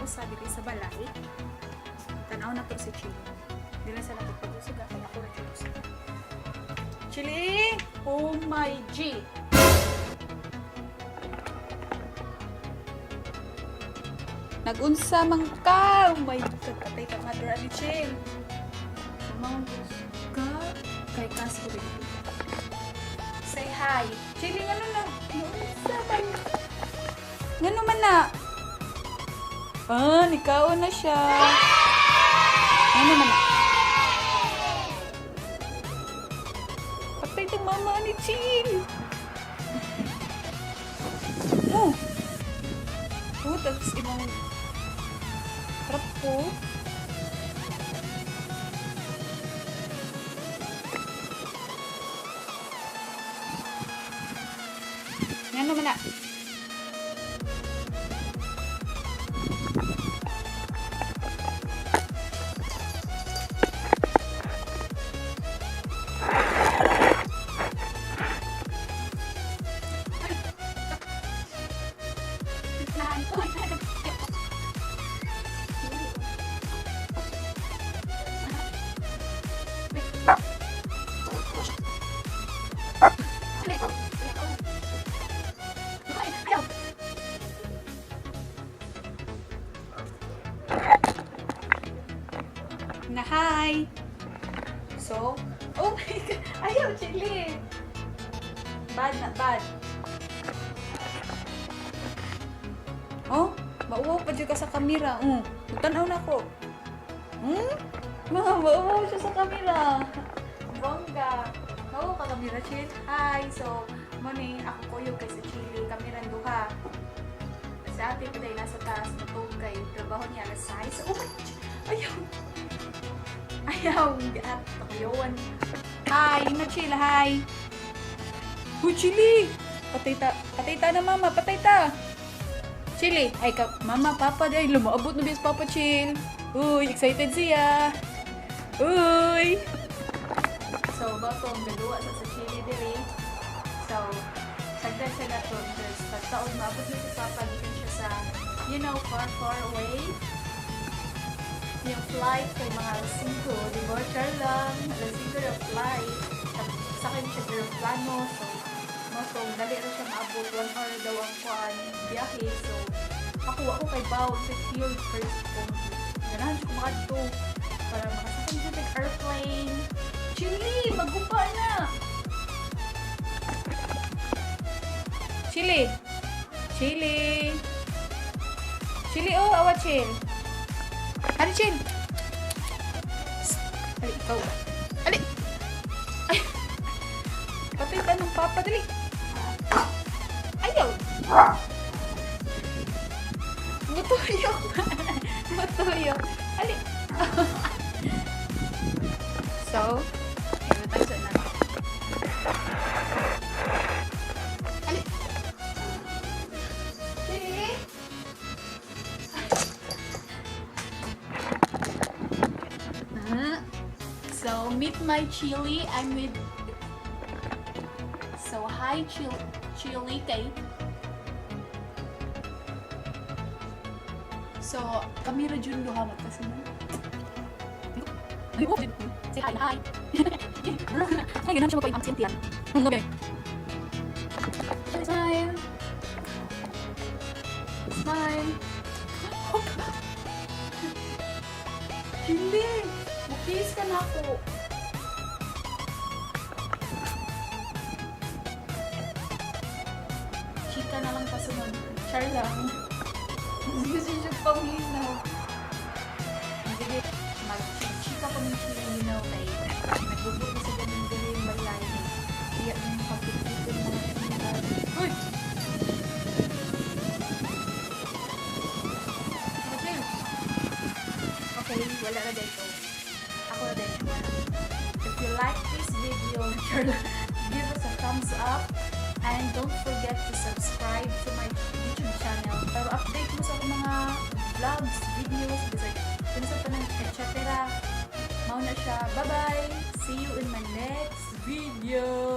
usa diri sa balay. Tanaw na to si Chili. Dili sa nato pag-usog kay ako ra jud usa. Chili! Oh my G! Nagunsa man ka! Oh my God, patay ka mother ani Chil. Mga ka kay kasko rin. Say hi. Chili, ano na? Naunsa man? Ngano man na? Ah, nikaon na siya. Ano man na? Patay itong mama ni Chil. Oh. Oh, tapos imong trapo. Ngano man na? Na hi! So, oh my God! Ayaw, Chili! Bad na bad. Oh, mauwaw pa dyan ka sa kamera. Oh, tanaw na ko. Hmm? Mga mauwaw siya sa kamera. Bongga. Mauwaw ka kamera, Chil. Hi! So, morning, ako kuyog kay sa Chili. Kamera duha. Sa ate pa dahil nasa taas, natug kay trabaho niya alas 6. Oh my God! Ayaw! Ayaw! At takuyawan. Hi! Na Chil, hi! Uy, Chili! Patay ta, patay ta na mama, patay ta! Chili! Ay, ka, mama, papa, ay, lumaabot na bis papa, Chil! Uy, excited siya! Uy! So, batong gaduwa sa Chili diri. So, sagdan siya na to. Just pagtaon, maabot na si papa, gikan siya sa, far, far away. Yung flight kay mga alas 5, di ba? Char lang, alas 5 na flight. Sakay siya sa aeroplano, so, motong, dali ra siya maabot, 1 hour daw ang kuan, biyahe. So, ako kay Bao sa field first kung ganahan siya kumakadto para makasakay siya ng airplane. Chili! Magupa na! Chili! Chili! Chili, oh! Awa, chill! Ali, chill! Psst! Ali, ikaw. Ali! Ay! Patay ta ng papa, dali! Ayaw! Mutuyok! Mutuyok! Ali! So, ibutang sa na. Ali! Chili! So, meet my Chili. I'm with... So, hi, Chili kay. So, kami ra jud duha kasi no. Say hi, hi. Ay, ganun siya magpaibang sintian. Okay. Smile. Smile. Chili, mukis ka na ako. Chika na lang pasunod. Char lang. Gusto siya paminaw. Sige, mag-chika pa ng chili, kay nagbubuto sa ganun ganun yung balay. Iya yung kapit-ipit mga chika. Uy! Okay. Okay, wala na dito. Ako na din. If you like this video, give us a thumbs up and don't forget to subscribe to my YouTube channel para update mo sa akong mga vlogs, videos, bisag unsa pa nang etc. Mao na siya. Bye-bye! See you in my next video!